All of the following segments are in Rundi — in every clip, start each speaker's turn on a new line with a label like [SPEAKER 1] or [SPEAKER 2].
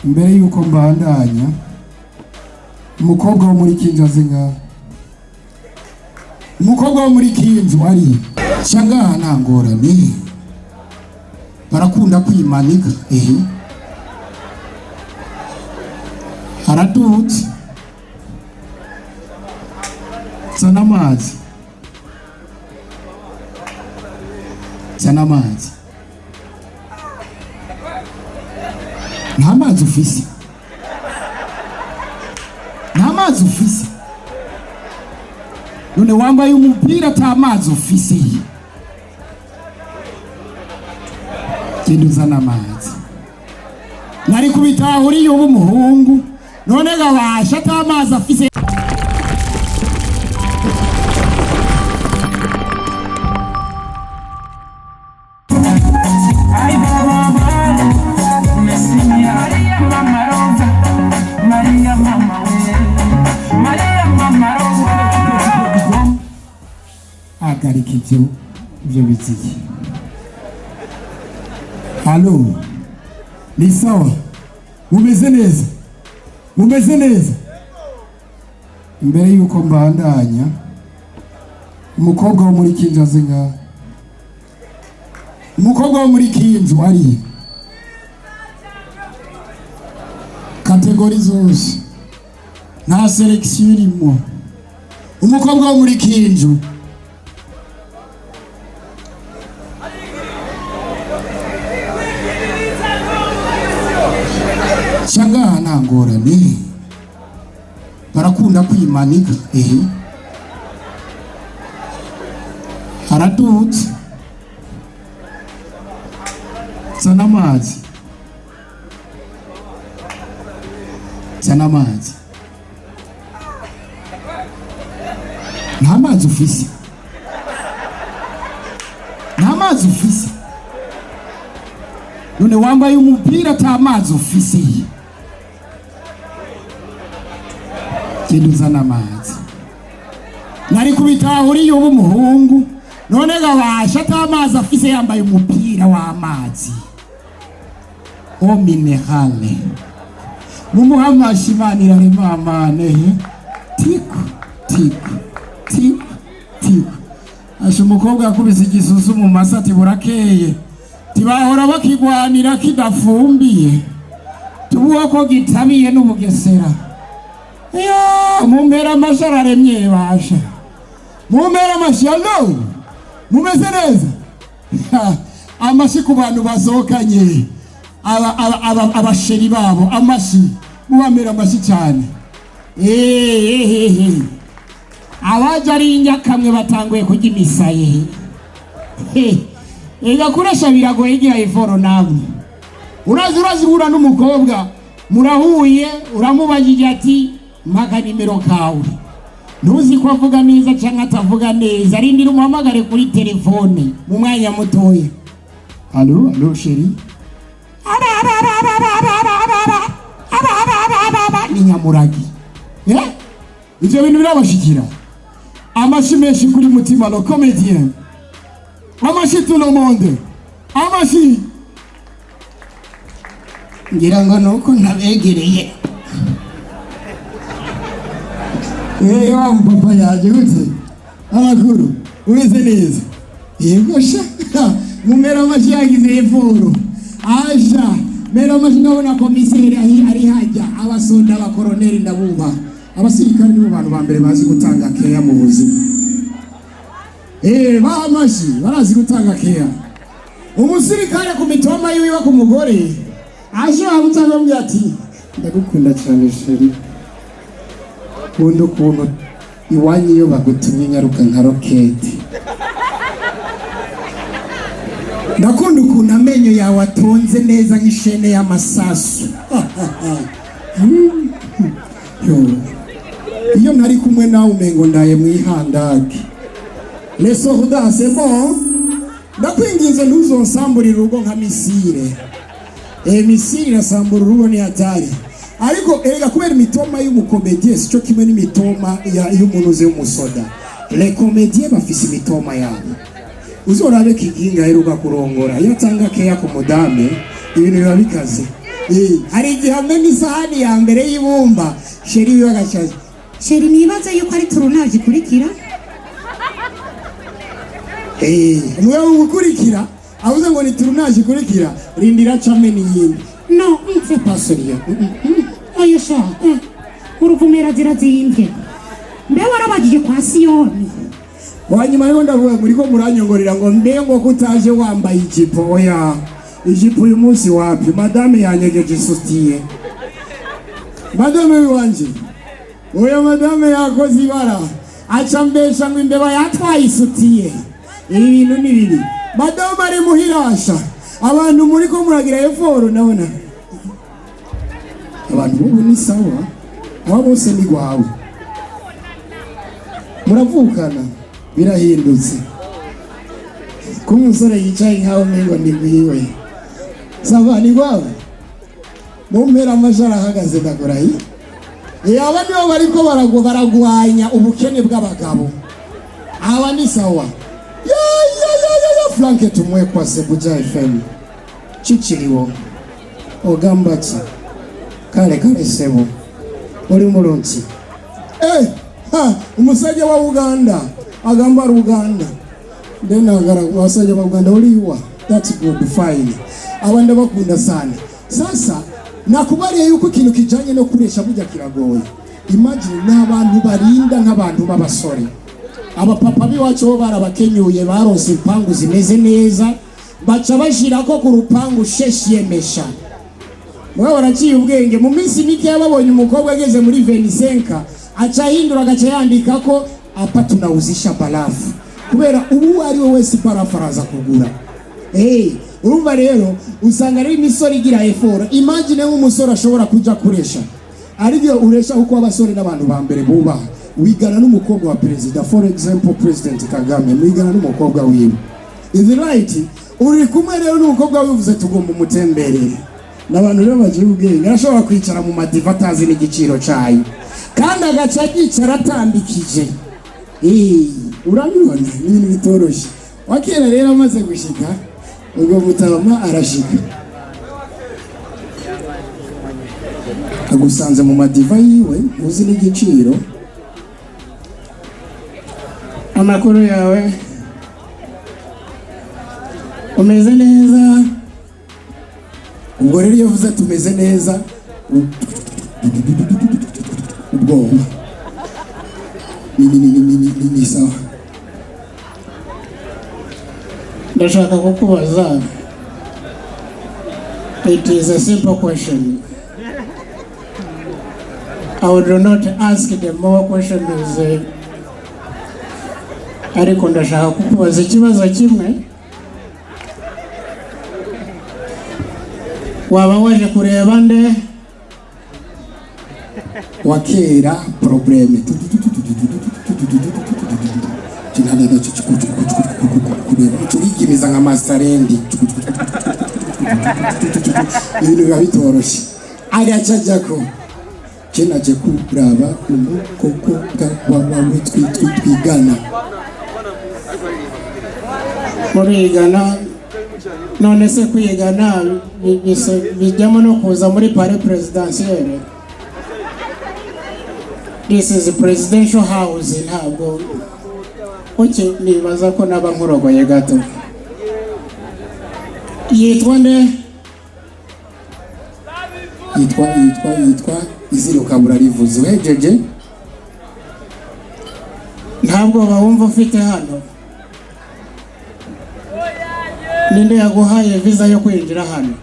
[SPEAKER 1] Imbere y'uko mbandanya, umukobwa wo muri Kinju azi ngaha, umukobwa wo muri Kinju ari shangaha, nta ngorane, barakunda kwimanika. Ehe, aradutse, zana amazi, zana amazi. Nta mazi ufise? Nta mazi ufise? None wambaye umupira ata mazi ufise? Genda uzana amazi. Nari kubitahura iyo uba umuhungu, none gabasha ata mazi afise. Hagarika ibyo biziye. Allô, ni sawa? Mumeze neza? Mumeze neza? Imbere y'uko mbandanya, umukobwa wo muri Kinju azi ngaha, umukobwa wo muri Kinju ari catégories zose, nta sélection irimo. Umukobwa wo muri Kinju, shangaha, nta ngorane, barakunda kwimanika. Ehe, aradutse, zana amazi, zana amazi. Nta mazi ufise? Nta mazi ufise? None wambaye umupira ata mazi ufise? Genda uzana amazi. Nari kubitahura iyo uba umuhungu, none gabasha ata mazi afise, yambaye umupira w'amazi eau minérale. Mumuha amashi. Imana iraremamane. Tiku tiku tiku tiku. Asha, umukobwa yakubise igisusu mu masa ati burakeye, tibahora bakigwanira kidafumbiye, tubuho ko gitabiye n'ubugesera. Iyo mumpera amashi, araremye basha, mumpera amashi. Allô, mumeze neza? Amashi ku bantu basohokanye abachéris babo, amashi, mubamera amashi cyane. Eh, abaje ari inyakamwe batanguye kurya imisaye. Ega kuresha biragoye, igira effort namwe. Urazi guhura n'umukobwa, murahuye, uramubajije ati mpaka nimero kawe, ntuzi ko avuga neza cyangwa atavuga neza. Rindira umuhamagare kuri telefone mu mwanya mutoya. Allô, allô, chérie. Ni nyamuragi. Eh, ivyo bintu birabashikira. Amashi menshi kuri Mutima le comédien. Amashi, tout le monde, amashi. Ngira ngo nuko ntabegereye. Eh, wa papa yaje gute? Amakuru? Umeze neza? Yego sha, mumera amashi, yagize effort. Asha, mera amashi. Ndabona komiseri ari hajya, abasonda, abakoroneri, ndabubaha. Abasirikare nibo bantu ba mbere bazi gutanga keya mu buzima. Eh, baha amashi, barazi gutanga keya. Umusirikare ku mitoma yiwe ku mugore ashobora gutanga ati ndagukunda cyane chérie, nkunda ukuntu iwanyu iyo bagutumye nyaruka nka roketi, ndakunda ukuntu amenyo yawe atonze neza nk'ishene y'amasasu. Yo, iyo ntari kumwe nawe umengo ndaye mwihandage. Les soldats, c'est bon. Ndakwinginze ntuzonsamburire urugo nka missile. Eh, missile irasambura urugo, ni hatari. Ariko erega kubera imitoma y'umucomédien sico kimwe n'imitoma y'umuntu uzi w'umusoda. Les comédiens bafise imitoma yabo. Uzorabe Kiginga aheruka kurongora, iyo atanga keya ku mudame ibintu biba bikaze. Hari igihe amena isahani ya mbere y'ibumba, chéri wiwe agacaza.
[SPEAKER 2] Chéri, nibaze yuko ari tournage ikurikira.
[SPEAKER 1] Umugabo gukurikira avuze ngo ni tournage ikurikira, rindira camwe n'iyindi.
[SPEAKER 2] No.
[SPEAKER 1] C'est pas sérieux.
[SPEAKER 2] Oya sha, uruvumera zirazimvye. Mbe warabagije kwa Siyoni?
[SPEAKER 1] Wanyuma rero ndavuga, muriko muranyongorera ngo mbe ngo kutaje wambaye ijipo. Oya, ijipo uyu munsi wapi, madame yanyegeje isutiye. Madame wiwanje, oya, madame yakoze ibara, aca mbesha ngo imbeba yatwaye isutiye. Ibi bintu ni bibi. Madame ari muhirasha. Abantu muriko muragira effort, ndabona abantu bubu ni sawa. Aba bose ni gwawe, muravukana, birahindutse ko umusore yicaye nkaho umengo ni gwiwe. Ça va, ni gwawe? Mu mpera amajara arahagaze, ndakurahiye. Aba nibo bariko baragwanya ubukene bw'abagabo. Aba ni sawa. Ya ya ya ya ya, Frank Tumwekwase, Buja FM kikiriwo. Ogamba ki? Kale kale sebo, oli mulungi. Ha, umusajja wa Uganda agamba Luganda ndenagara abasajja ba Uganda oliwa. That's good, fine. Abandi bakunda sana. Sasa nakubariye yuko ikintu kijanye no kuresha burya kiragoye. Imagine n'abantu barinda nk'abantu b'abasore. Abapapa b'iwacu bo barabakenyuye, baronse impangu zimeze neza, baca bashirako ku rupangu sheshiyemesha. Mugabo baraciye ubwenge, mu minsi mike babonye umukobwa ageze muri 25, aca ahindura, agaca yandika ko "Hapa tunauzisha barafu", kubera ubu ari we wese barafu araza kugura. Hey, urumva rero usanga rero imisore igira effort. Imagine nk'umusore ashobora kuja kuresha, aribyo uresha, kuko abasore n'abantu ba mbere bubaha. Wigana n'umukobwa wa perezida, for example President Kagame, mwigana n'umukobwa wiwe. Is it right? Uri kumwe rero n'umukobwa wivuze tugomba umutemberere. N'abantu rero bagira ubwenge, arashobora kwicara mu madiva atazi n'igiciro cayo, kandi agaca yicara atambikije. Urabibona, ni ibintu bitoroshye. Wakera rero amaze gushika, ubwo mutama arashika, agusanze mu madiva yiwe, uzi n'igiciro.
[SPEAKER 3] Amakuru yawe? Umeze neza?
[SPEAKER 1] Ubwo rero iyo uvuze tumeze neza, ubwoba ni sawa.
[SPEAKER 3] Ndashaka kukubaza. It is a simple question. I would not ask the more questions, ariko ndashaka kukubaza ikibazo kimwe. Waba waje kureba nde?
[SPEAKER 1] Wa kera problème kureba turigimiza nka masarendi, ibintu biba bitoroshye. Agaca ajako je naje kuraba umukobwa wawe twigana.
[SPEAKER 3] Murigana? None se kwigana bijyamo no kuza muri palais présidentielle? This is presidential house. Ntabwo kuki nibaza ko naba nkurogoye gato. Yitwa nde?
[SPEAKER 1] Yitwa izina ukabura rivuze uhejeje.
[SPEAKER 3] Ntabwo wumva ufite hano? Ninde yaguhaye visa yo kwinjira hano?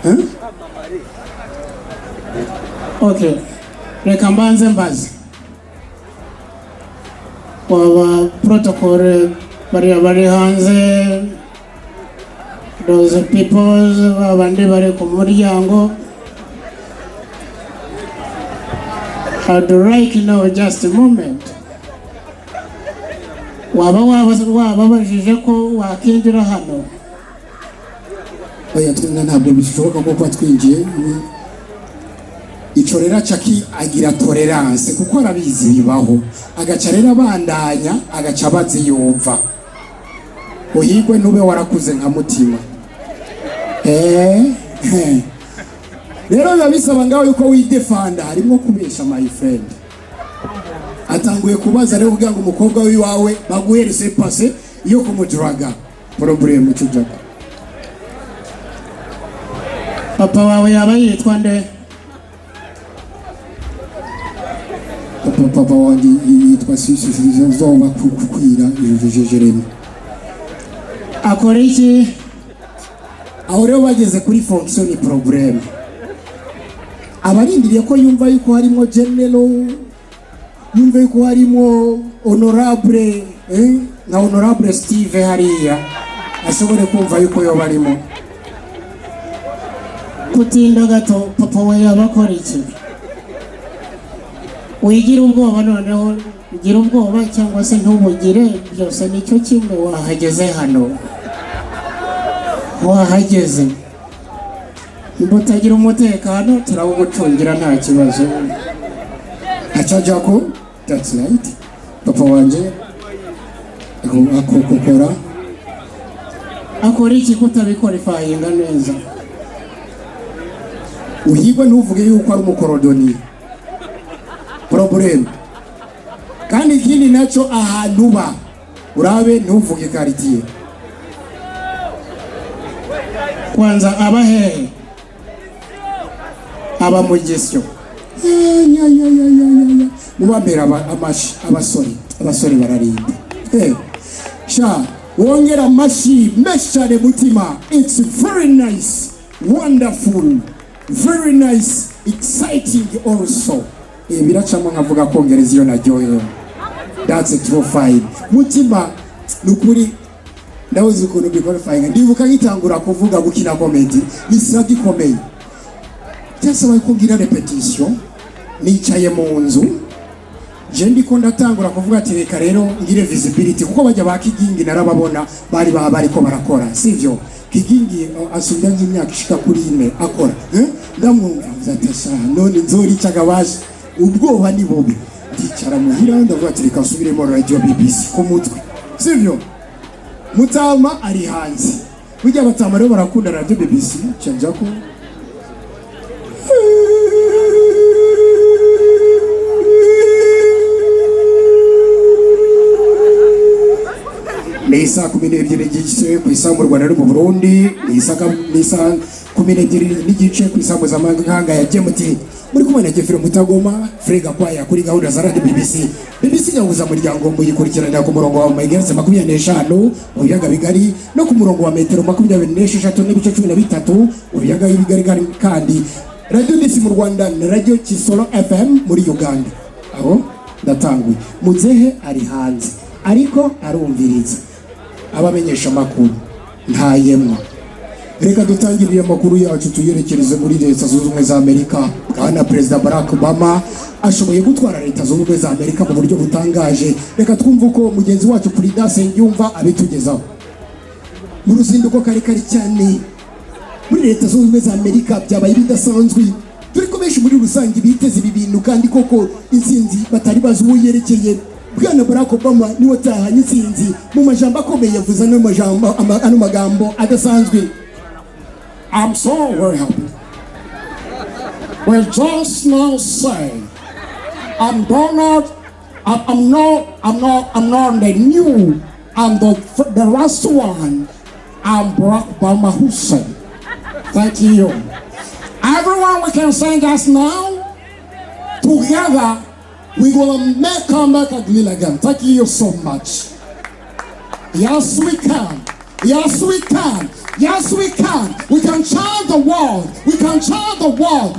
[SPEAKER 1] Hein?
[SPEAKER 3] Okay, reka mbanze mbaze waba protocol bariya bari hanze, those people babandi bari ku muryango. I'd like know just a moment, waba wababajije ko wakinjira hano?
[SPEAKER 1] Oya, twe ntabwo bishoboka ko kuba twinjiye. Ico rero aca agira tolerance kuko arabizi bibaho, agaca rero abandanya, agaca abazi yumva. Uhigwe ntube warakuze nka Mutima. Rero biba bisaba ngaho yuko widefanda, harimo kubesha, my friend. Atanguye kubaza rero kugira ngo umukobwa w'iwawe baguhe laissez-passer yo kumuduraga. Problème cujako.
[SPEAKER 3] Papa wawe yaba yitwa nde?
[SPEAKER 1] Papa wanjye yitwa zoba kukwira Jeremy.
[SPEAKER 3] Akora iki?
[SPEAKER 1] Aho rero bageze kuri fonction, ni problème. Abarindiriye ko yumva yuko harimo general, yumva yuko harimo honorable, nka Honorable Steve hariya, ashobore kumva yuko yoba arimo.
[SPEAKER 3] Kutinda gato, papa we yaba akora iki? Wigira ubwoba, noneho ugira ubwoba cyangwa se ntubugire, byose nicyo kimwe. Wahageze hano, wahageze. Nimba utagira umutekano, turawugucungira, nta kibazo.
[SPEAKER 1] Acajako, that's right, papa wanje akokokora.
[SPEAKER 3] Akora iki kutabiqualifyinga neza?
[SPEAKER 1] Uhigwe ntuvuge yuko ari umucordonnier. Problème. Kandi ikindi nacyo, ahantu uba, urabe ntuvuge quartier.
[SPEAKER 3] Kwanza aba hehe? Aba mu Gisyo.
[SPEAKER 1] Ya, ya, ya, ya, ya, ya. Mubambera amashi abasore, abasore bararinda. Sha wongera amashi menshi cyane. Mutima, it's very nice, wonderful, very nice, exciting also. Biracamo nkavuga kongereza iyo naryohewe. That's a true fine. Mutima, ni ukuri ndabuze ukuntu mbiqualifyinga. Ndibuka nkitangura kuvuga, gukina comedy ni saga ikomeye. Byasaba ko ngira répétition. Nicaye mu nzu je ndiko ndatangura kuvuga ati reka rero ngire visibility, kuko bajya ba Kigingi narababona, bari baba bariko barakora, sivyo? Kigingi asumbya nk'imyaka ishika kuri 4 akora, eh? Ndamwumva avuze ati sha none nzoricaga baje, ubwoba ni bubi. Ndicara muhira, ndavuga ati reka nsubiremo radio BBC ku mutwe, sivyo? Mutama ari hanze. Burya abatama rero barakunda radio BBC. Canjako. Ni isaa 12:30 ku isaha mu Rwanda no mu Burundi, ni isaa 12:30 ku isaha mpuzamahanga ya GMT. Muri kumwe na Jeffrey Mutagoma, Frega Gakwaya, kuri gahunda za radio BBC. BBC Gahuza Muryango muyikurikiranira ku murongo wa megahertz 25 mu biyaga bigari no ku murongo wa metero 26.13 mu biyaga bigari. Kandi Radio Disi mu Rwanda na Radio Kisoro FM muri Uganda. Aho ndatanguye, muzehe ari hanze ariko arumviriza abamenyesha amakuru ntayemwa. Reka dutangirire amakuru yacu tuyerekereze muri Leta Zunze Ubumwe za Amerika. Bwana Perezida Barack Obama ashoboye gutwara Leta Zunze Ubumwe za Amerika mu buryo butangaje. Reka twumve uko mugenzi wacu Prudence yumva abitugezaho. Mu ruzinduko karekare cyane muri Leta Zunze Ubumwe za Amerika, byabaye bidasanzwe, dore ko benshi muri rusange biteze ibi bintu, kandi koko intsinzi batari bazi uwo yerekeye. Bwana Barack Obama niwe atahanye intsinzi. Mu majambo akomeye yavuze ano majambo, ano magambo adasanzwe:
[SPEAKER 4] I'm so very happy. We just now say, I'm Donald, I'm not the new, I'm the last one. I'm Barack Obama Hussein. Thank you. Everyone, we can sing us now. Together, we gonna make America great again. Thank you so much. Yes, we can. Yes, we can. Yes, we can. We can change the world. We can change the world.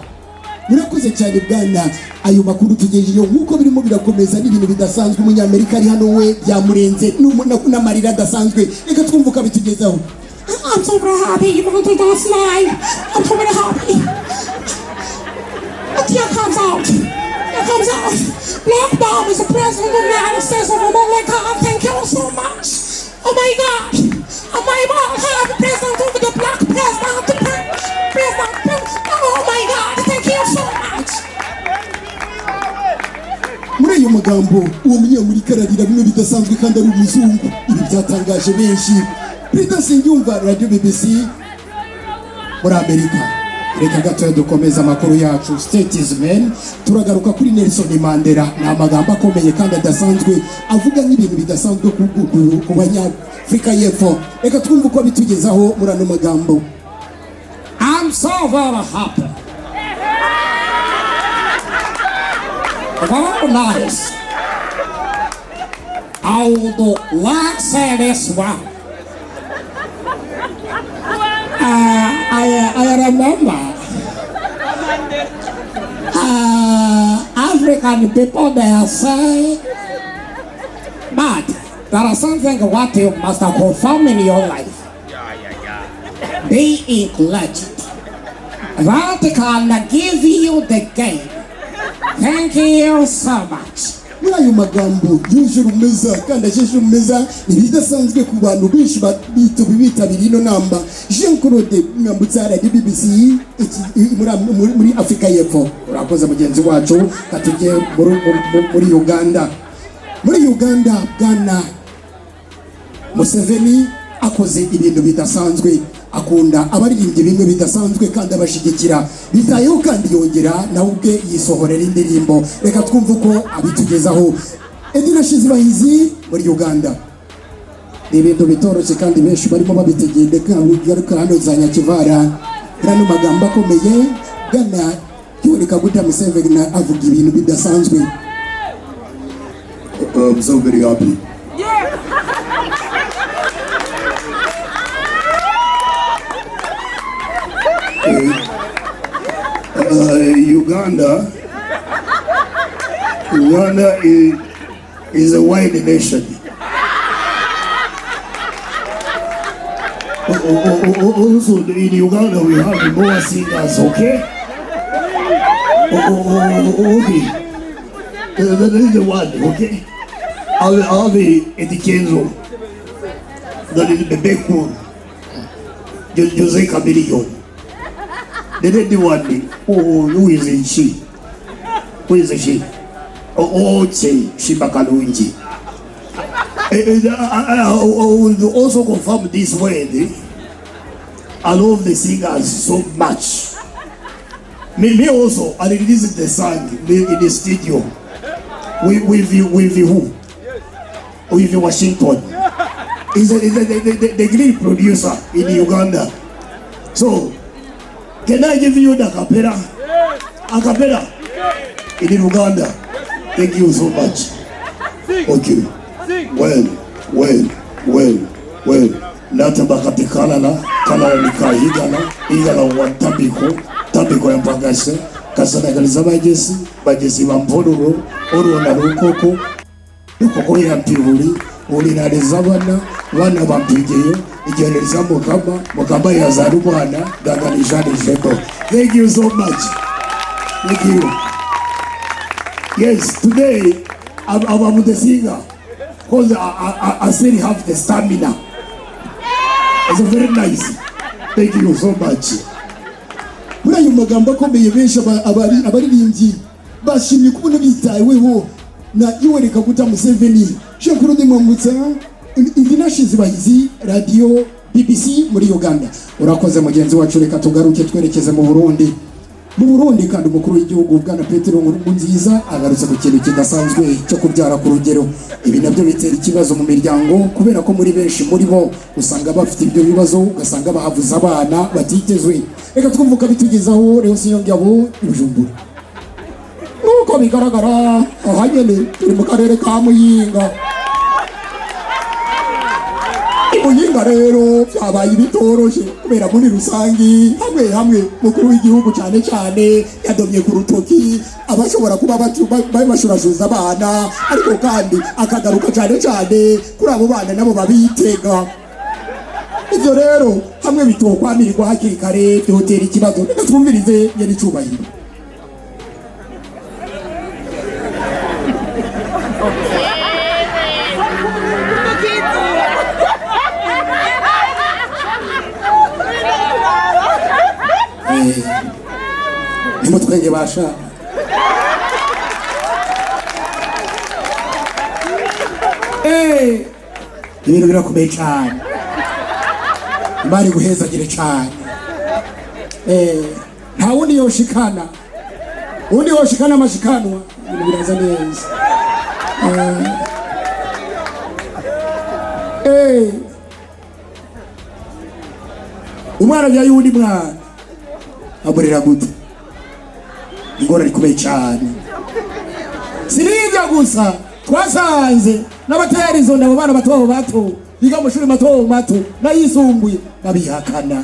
[SPEAKER 1] Murakoze cyane bwana, ayo makuru tugejejeho nk'uko birimo birakomeza n'ibintu bidasanzwe. Umunyamerika ari hano we byamurenze n'amarira adasanzwe. Reka twumve uko abitugezaho.
[SPEAKER 2] I'm so very happy you want to dance live. I'm so very happy. A tear comes out. Tear comes out. Black Bomb is the president of the United States of America. Thank you so much. Oh my God. Oh my God. I'm president of the black president. President. Oh my God. Thank you so much.
[SPEAKER 1] Muri uyu mugabo. Magambo, uwo munyamerika ararira bimwe bidasanzwe kandi ari umuzungu. Ibi byatangaje benshi. Perezida Nsengiyumva, Radio BBC muri Amerika. Reka gatoya dukomeze amakuru yacu. Statesman, turagaruka kuri Nelson Mandela. Ni amagambo akomeye kandi adasanzwe, avuga nk'ibintu bidasanzwe ku Banyafurika y'Epfo. Reka twumve uko bitugezaho muri ano magambo.
[SPEAKER 4] I'm so very happy. Very nice. I would like to say this one. I remember African people, they say, but there is something what you must confirm in your life. Be encouraged. That can give you the gain. Thank you so much.
[SPEAKER 1] Muri ayo magambo yuje urumeza kandi asheshe urumeza, ibidasanzwe ku bantu benshi bitabiriye ino nama. Jean Claude Mwambutsa, Radio BBC, muri Afurika y'Epfo. Urakoze mugenzi wacu. Katujye muri Uganda. Muri Uganda, bwana Museveni akoze ibintu bidasanzwe. Akunda abaririmbyi bimwe bidasanzwe kandi abashyigikira bitayeho, kandi yongera nawe ubwe yisohorera indirimbo. Reka twumve uko abitugezaho. Edina Shizibahizi muri Uganda. Ni ibintu bitoroshye kandi benshi barimo babitegeka. Bigaruka hano za Nyakivara. Muri ano magambo akomeye, bwana Yoweri Kaguta Museveni avuga ibintu bidasanzwe.
[SPEAKER 5] I'm so very happy. Uganda is a wide nation. Also, in Uganda, we have more singers, okay? Oh, okay. That is the one, okay? I'll be Eddie Kenzo. That is Bebe Cool. Jose Chameleone. The lady one, who is in she? Who is she? Oh, she, Sheebah Karungi. I will also confirm this word. I love the singers so much. Me also, I released the song in the studio with who? With Washington. He's the great producer in Uganda. So, can I give you the acapella? Acapella in Uganda. Thank you so much. Okay. Well, well, well, well. Natabakati kalala, kalala nikahigala, igala wa tabiko, tabiko ya mpagase, kasanagaliza bagesi, bagesi ba mpololo, olwo na lukoko, lukoko ya mpibuli, ulinaliza bana, bana bampigeyo, igendereza mukama, mukama yazala umwana, ganganishanijeko. Thank you so much. Thank you. Yes, today I'm the singer because I still have the stamina. It's very nice. Thank you so much.
[SPEAKER 1] Muri ayo magambo akomeye, benshi abaririmbyi bashimye kubona bitaweho na Yoweri Kaguta Museveni. Jean Claude Mwambutsa, Indinashizi Bahizi, Radio BBC muri Uganda. Urakoze mugenzi wacu. Reka tugaruke twerekeze mu Burundi. Mu Burundi kandi, umukuru w'igihugu bwana Petero Nkurunziza agarutse ku kintu kidasanzwe cyo kubyara ku rugero. Ibi nabyo bitera ikibazo mu miryango, kubera ko muri benshi muri bo usanga bafite ibyo bibazo, ugasanga bahavuze abana batitezwe. Reka twumve uko abitugezaho. Rero Siyongabo i Bujumbura.
[SPEAKER 4] Nk'uko bigaragara, aha nyene turi mu karere ka Muyinga. I Muyinga rero byabaye ibitoroshe, kubera muri rusangi hamwe hamwe mukuru w'igihugu cyane cyane yadomye ku rutoki abashobora kuba bashurashuza abana, ariko kandi akagaruka cyane cyane kuri abo bana nabo babitega. Ibyo rero hamwe bitokwamirirwa hakiri kare byotera ikibazo. Reka twumvirize nyene icubahiro. Ntimutwenge basha.
[SPEAKER 1] Ibintu birakomeye cyane. Imana iguhezagire cyane. Nta wundi yoshikana, undi yoshikana amashikanwa. Ibintu biraza neza. Umwana abyaye uwundi mwana amurera gute? Ingorane ikomeye cyane. Si n'ibyo gusa, twasanze n'abatera izo nda, abo bana bato bato biga mu mashuri mato mato n'ayisumbuye, babihakana.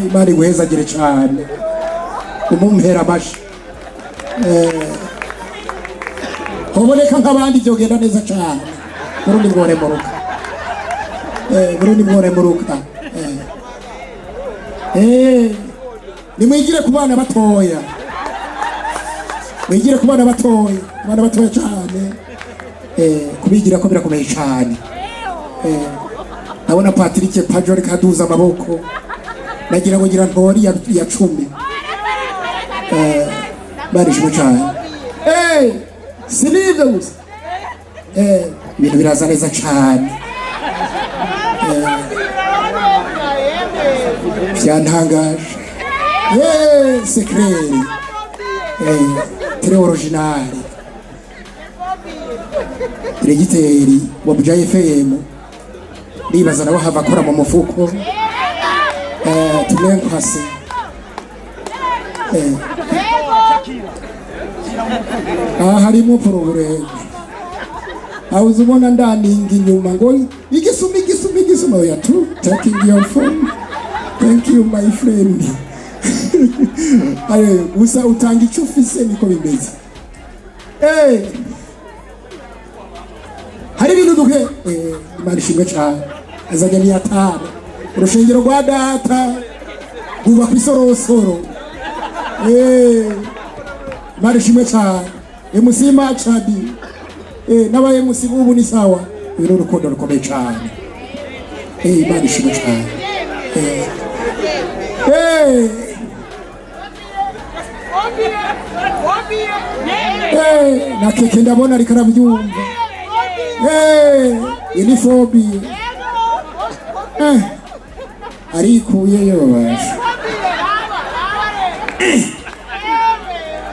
[SPEAKER 1] Imana iguhezagire cyane, umumpera amashi. Hoboneka nk'abandi, byogenda neza cyane. Burundi bworemuruka. Burundi bworemuruka. Nimwigire ku bana batoya, mwigire ku bana batoya, abana batoya cyane. Kubigira ko birakomeye cyane. Ndabona Patrick Pajo ariko aduza amaboko, nagira ngo ngira ntori ya 10. Barishimwe cyane. Si n'ibyo gusa, ibintu biraza neza cyane. Byantangaje. C'est clair, très original. Diregiteri wa Buja FM, ndibaza nawe hava akora mu mufuko. Tumenkwase. Aha harimo problème, aho uza ubona ndaninga inyuma ngo igisuma, igisuma, igisuma. Oya, tu taking your phone. Thank you, my friend. Ayo gusa utanga icyo ufise, niko bimeze. Hari ibintu duke. Imana ishimwe cyane, azajya niyatara urushengero rwa data rwubakwa isorosoro. Imana ishimwe cyane. MC Machadi, n'aba MC bubu ni sawa. Uyu ni urukundo rukomeye cyane. Imana ishimwe cyane. Na keke ndabona ariko arabyumva. Iyi ni phobie. Arikuyeyo basha.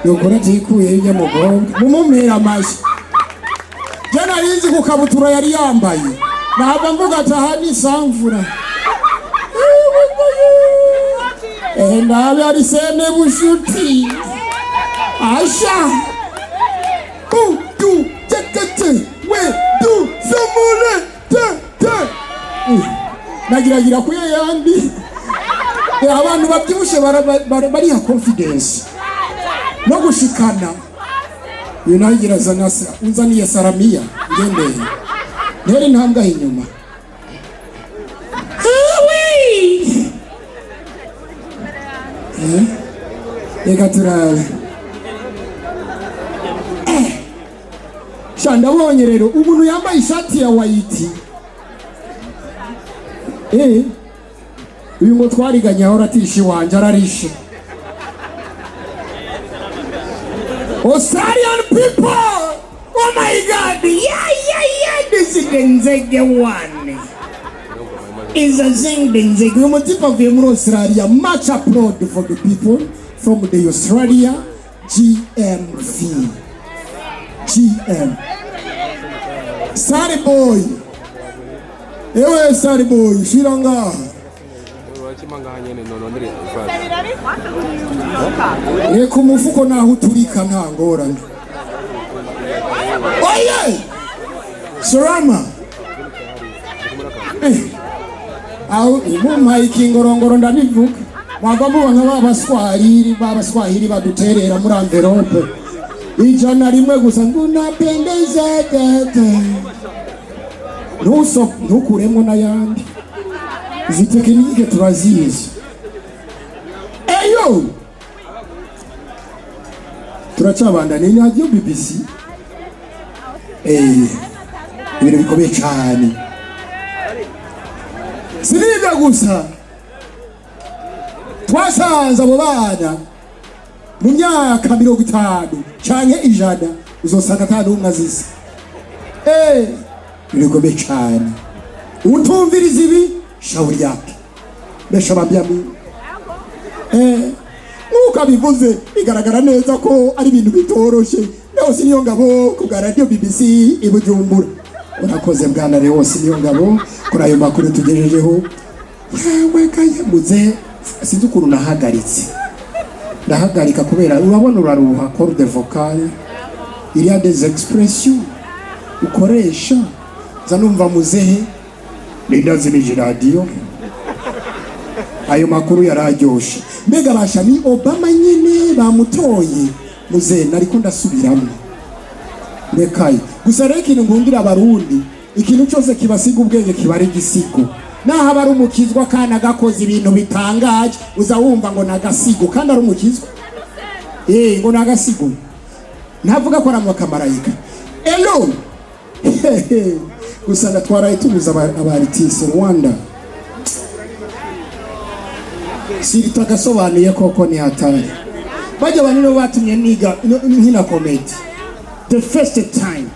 [SPEAKER 1] Nukuri atikuyeyo ujya mukobwa, mumumpera amashyi. Je nari nzi ku kabutura yari yambaye, ntabwo mvuga ati aha ni samvura. Ndabe ari sene bushuti asha u du te te te we du samule te te. Nagiragira kuyo yandi. Abantu babyibushe bariha confidence no gushikana. Uyu nawe azana unzaniye saramiya, ngendeye ntera intambwe aho inyuma. Reka turabe. Sha ndabonye rero umuntu yambaye ishati ya white. Uyu ngo twariganye ahora atisha iwanje, ararishe. Australian people! Oh my God! Yeah, yeah, yeah! This is the Nzege one. Is a Nzege Nzege. Uyu mutipe avuye muri Australia. Much applaud for the people from the Australia GMV. GM. Sorry boy. Ewe sorry boy, shira ngaha. Reka umufuko naho uturika nta ngorane. Oye! Sorama. Aho umumpaye ikingorongoro ndabivuga. Mwagwa mubona ba baswahili, ba baswahili baduterera muri envelope. 100 gusa ngo unapendeza tete. Ntuso ntukuremo n'ayandi. Izi tekinike turazizi. Eyo! Turacabandana ni radio BBC. Ibintu bikomeye cyane. Sinibyo gusa. Twasanze abo bana mu myaka 50 canke 100 uzosanga ata n'umwe azise. Rikomeye cyane. Utumviriza ibi, shauri yake besha babyami. Nk'uko abivuze, bigaragara neza ko ari ibintu bitoroshe. Leos Niyongabo ku bwa Radio BBC i Bujumbura. Urakoze, bwana Leos Niyongabo, kuri ayo makuru tugejejeho. Yawe kayemuze, sinzi ukuntu nahagaritse, ndahagarika kubera urabona uraruha. Corde vocale, il y a des expressions ukoresha, za numva muzehe nindazimije radiyo. Ayo makuru yararyoshe. Mbega basha, ni Obama nyine bamutoye. Muzehe, nariko ndasubiramo rekaye gusa. Rero ikintu nkundira Abarundi, ikintu cyose kibasiga ubwenge kiba ari igisigo. Naho aba ari umukizwa kandi agakoze ibintu bitangaje, uza wumva ngo nagasigo kandi ari umukizwa, ngo nagasigo. Ntavuga ko ari amakamarayika. Elo gusa ndatwaraye tubuza aba artiste Rwanda sirita agasobanuye koko ni hatari. Bajya bantu nibo batumye niga nkina comedy the first time,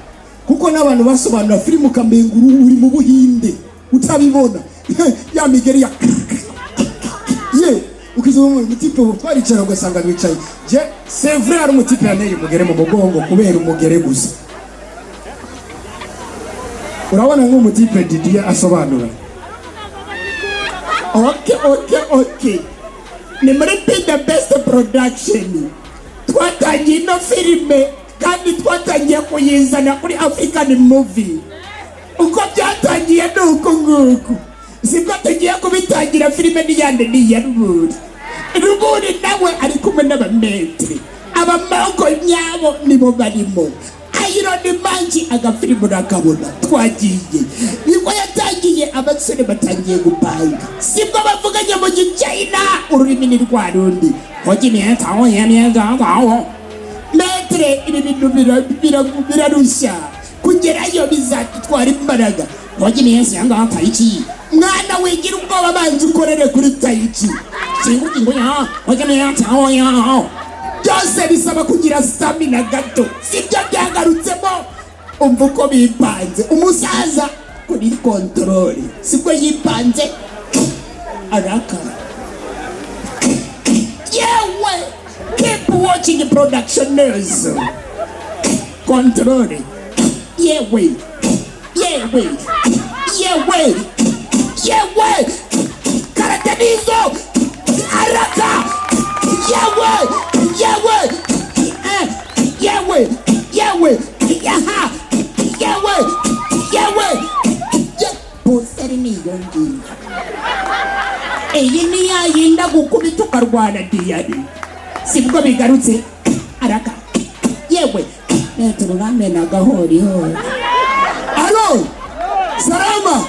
[SPEAKER 1] kuko n'abantu basobanura filime ukamenga uri mu Buhinde, utabibona ya migeri ya ye ukiza umutipe. Twaricara ugasanga bicaye. Je, c'est vrai, hari umutipe yanteye umugere mu mugongo kubera umugere gusa. Urabona nk'umutipe Didier asobanura: Okay, ni muri Be The Best Production twatangiye ino filime, kandi twatangiye kuyizana kuri African Movie. Uko byatangiye ni uku nguku, sibwo tugiye kubitangira. Filime n'iyandi ni iya Ruburi. Ruburi nawe ari kumwe n'abametere, abamoko nyabo nibo barimo. Iron Manji agafilime urakabona twagiye, nibwo yatangiye. Abasore batangiye gupanga, sibwo bavuganye mu Gichina, ururimi ni rwa rundi. Maître, ibi bintu birarushya kugerayo, bizadutwara imbaraga. Mwana, wigira ubwoba, banza ukorere kuri tai chi. Byose bisaba kugira stamina gato, sibyo byagarutsemo. Umva uko bipanze, umusaza kuri contrôle, sibwo yipanze araka. Yewe, keep watching productioners. Contrôle, yewe yewe yewe yewe, karate nizo araka. Yewe yewe, yewe yewe, yaha, yewe yewe ye poseri niyo ngiyo. Iyi ni yayinda gukubita ukarwana diyari, sibwo bigarutse araka. Yewe metero, uramena agahorihori. Alo salama,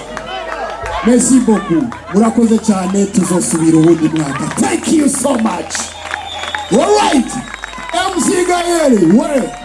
[SPEAKER 1] merci beaucoup, murakoze cyane. Tuzosubira ubundi mwaka. Thank you so much. Alright, MC Gael we.